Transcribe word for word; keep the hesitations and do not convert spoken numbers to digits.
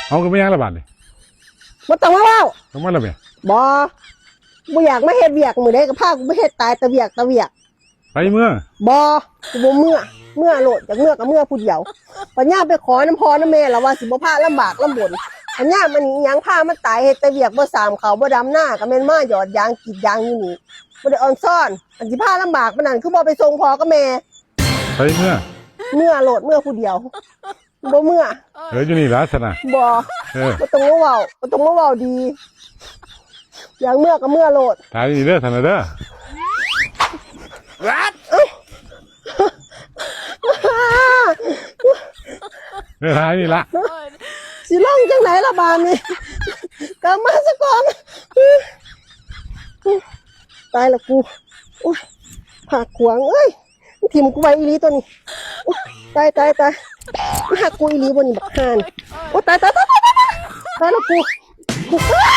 เอาก็ไม่ยังละบาดนี่ บ่ต้องมาเว้า ต้องมาละแม่ บ่ บ่อยากมาเฮ็ดเวียก มื้อใดก็พากูไปเฮ็ด ตายแต่เวียกแต่เวียก ไปเมือง บ่ กูบ่เมือ เมือโลด อยากเมือก็เมือผู้เดียว ปัญญาไปขอน้ำพ่อน้ำแม่แล้วว่าสิบ่พาลำบากลำบน ปัญญามันอีหยัง พามันตายเฮ็ดแต่เวียก บ่สามเขา บ่ดำนา ก็แม่นมาหยอดยางกรีดยางอยู่นี่ บ่ได้ออนซ่อน อันสิพาลำบากปานนั้น คือบ่ไปส่งพ่อกับแม่ ไปเมือ เมือโลด เมือผู้เดียว บ่เมือ เออ อยู่นี่ล่ะซั่นน่ะ บ่ เออ บ่ต้องมาเว้า บ่ต้องมาเว้าดี อยากเมือก็เมือโลด ถ่ายนี่เด้อ ซั่นน่ะเด้อ เออ ถ่ายนี่ล่ะ สิลงจังไหนล่ะบาดนี้ กลับมาซะก่อน ตายละกู โอ๊ย ผากขวางเอ้ย มันถิ่มกูไว้อีหลีตัวนี้ โอ๊ย ตาย ตาย ตาย มันหักกูอีหลีบ่นี่บักห่านี่ โอ๊ย ตาย ตาย ตาย ตาย ตาย ตายละกู กู อ้า